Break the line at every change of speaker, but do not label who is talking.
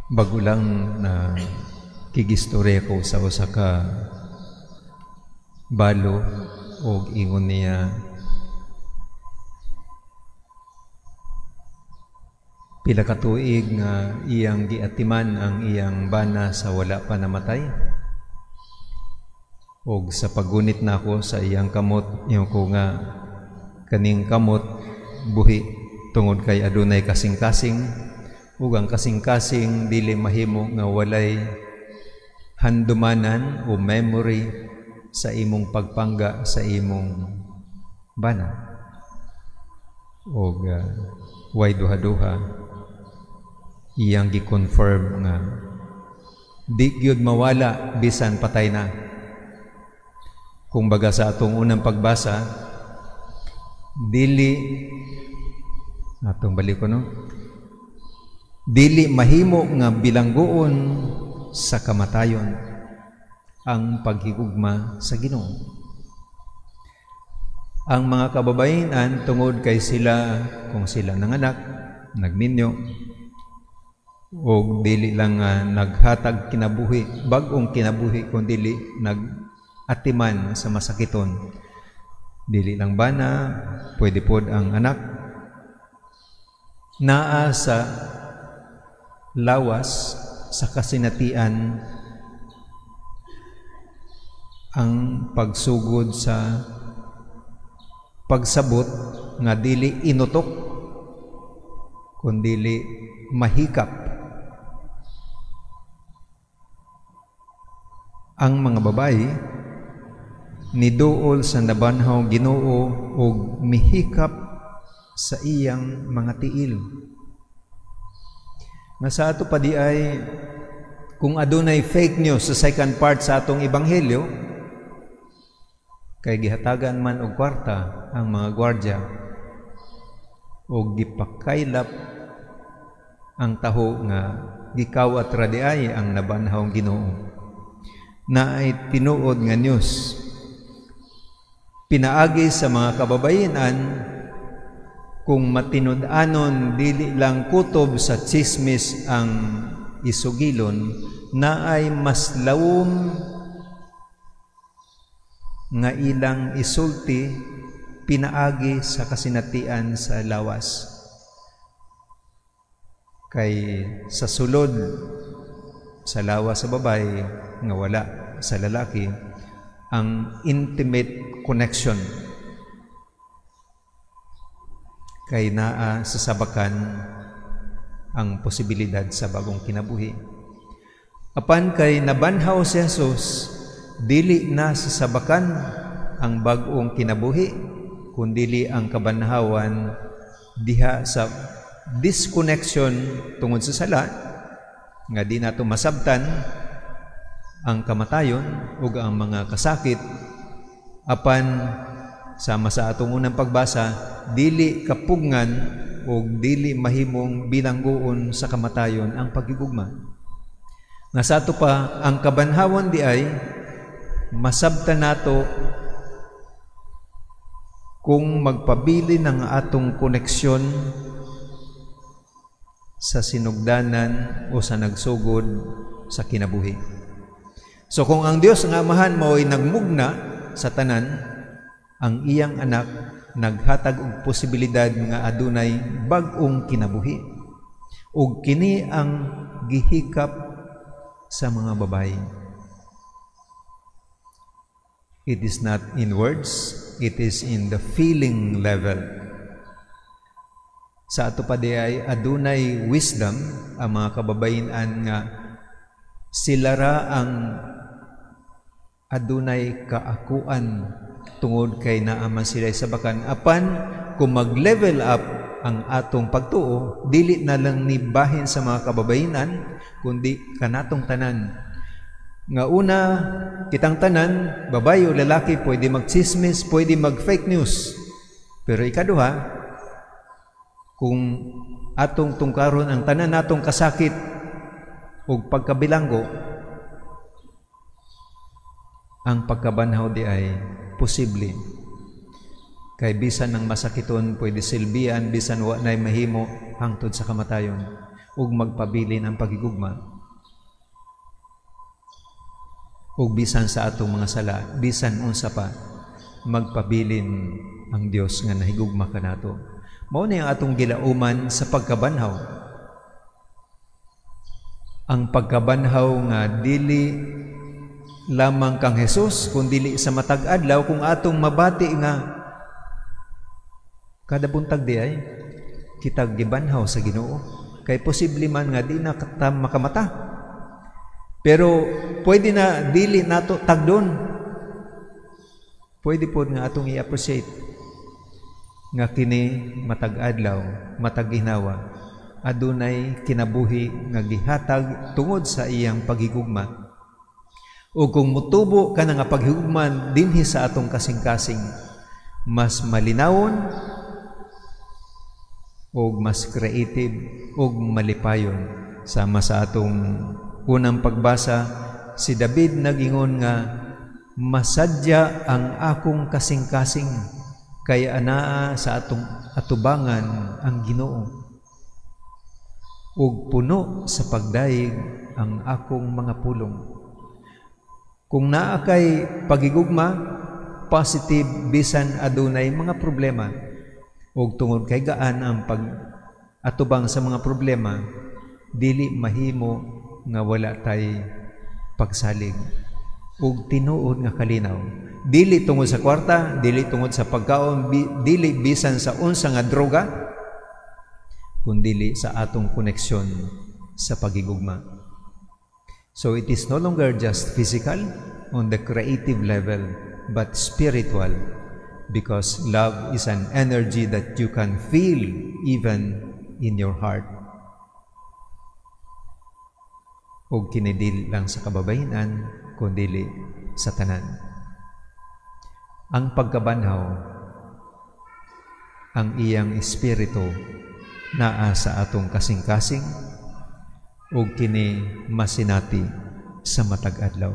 Bago lang na kigistorya ko sa usa ka balo og ingon niya, pila ka tuig nga iyang giatiman ang iyang bana sa wala pa namatay. Og sa paggunit nako sa iyang kamot, ingon ko nga kaning kamot buhi tungod kay adunay kasing-kasing, ug ang kasing-kasing dili mahimo nga walay handumanan o memory sa imong pagpangga sa imong bana. Og way duha-duha, iyang gi-confirm nga di gyud mawala bisan patay na. Kung baga sa atong unang pagbasa, dili atong balik ko, no? Dili mahimo nga bilanggoon sa kamatayon ang paghigugma sa Ginoo. Ang mga kababayenan, tungod kay sila, kung sila nanganak, nagminyo, o dili lang naghatag kinabuhi, bag-ong kinabuhi, kung dili nag-atiman sa masakiton. Dili lang bana, pwede pod ang anak, naa sa lawas, sa kasinatian, ang pagsugod sa pagsabot nga dili inutok, kundili mahikap. Ang mga babae niduol sa nabanhaw Ginoo og mihikap sa iyang mga tiil. Nga sa ato pa di ay, kung adunay fake news sa second part sa atong ebanghelyo, kay gihatagan man og kwarta ang mga gwardya og gipakaylap ang taho nga gikawat ra di ay ang nabanhaw Ginoo. Naay tinuod nga news pinaagi sa mga kababayenan. Kung matinud-anon dili lang kutob sa tsismis ang isugilon, naay mas lawom nga ilang isulti pinaagi sa kasinatian sa lawas. Kay sa sulod sa lawas sa babae nga wala sa lalaki ang intimate connection, kay naa sa sabakan ang posibilidad sa bagong kinabuhi. Apan kay nabanhaw si Jesus, dili na sa sabakan ang bag-ong kinabuhi, kundili ang kabanhawan diha sa disconnection tungod sa sala nga di nato masabtan ang kamatayon ug ang mga kasakit. Apan sama sa atong unang pagbasa, dili kapugngan o dili mahimong bilanggoon sa kamatayon ang pagigugma. Nga sa ato pa, ang kabanhawan di ay masabtan nato kung magpabili ng atong koneksyon sa sinugdanan o sa nagsugod sa kinabuhi. So kung ang Dios nga Amahan mao'y nagmugna sa tanan, ang iyang anak naghatag og posibilidad nga adunay bag-ong kinabuhi. Ug kini ang gihikap sa mga babae. It is not in words, it is in the feeling level. Sa ato pa di ay adunay wisdom ang mga kababayen-an nga sila ra ang adunay kaakuan tungod kay naaman sila sa bakan. Apan kung mag-level up ang atong pagtuo, dili na lang ni bahin sa mga kababayenan, kundi kanatong tanan. Nga una, kitang tanan, babae o lalaki, pwede magchismis, pwede mag-fake news. Pero ikaduha, kung atong tungkaron ang tanan natong kasakit ug pagkabilanggo, ang pagkabanhaw di ay posible. Kay bisan ang masakiton, pwede silbian, bisan wa na'y mahimo hangtod sa kamatayon. Ug magpabilin ang paghigugma. Ug bisan sa atong mga sala, bisan unsa pa, magpabilin ang Dios nga nahigugma kanato. Mao ni ang atong gilauman sa pagkabanhaw. Ang pagkabanhaw nga dili lamang kang Jesus, kun dili sa matag adlaw, kung atong mabati nga kada buntag diay kita gibanhaw sa Ginoo, kay posible man nga di na ta makamata, pero pwede na dili nato tagdon, pwede pod nga atong i-appreciate nga kini matag adlaw, matag ginawa, adunay kinabuhi nga gihatag tungod sa iyang paghigugma. O kung mutubo ka na nga paghigugma dinhi sa atong kasing-kasing, mas malinawon og mas creative og malipayon. Sama sa atong unang pagbasa, si David nagingon nga masadya ang akong kasing-kasing kay anaa sa atong atubangan ang Ginoo, ug puno sa pagdayeg ang akong mga pulong. Kung naa kay paghigugma, positive bisan adunay mga problema, ug tungod kay gaan ang pag atubang sa mga problema, dili mahimo nga wala tay pagsalig ug tinuod nga kalinaw. Dili tungod sa kwarta, dili tungod sa pagkaon, dili bisan sa unsa nga droga, kundili sa atong koneksyon sa paghigugma. So it is no longer just physical on the creative level, but spiritual, because love is an energy that you can feel even in your heart. Og kini dili lang sa kababayenan, kundili sa tanan. Ang pagkabanhaw, ang iyang espiritu naa sa atong kasing-kasing, ug kini masinati sa matag adlaw.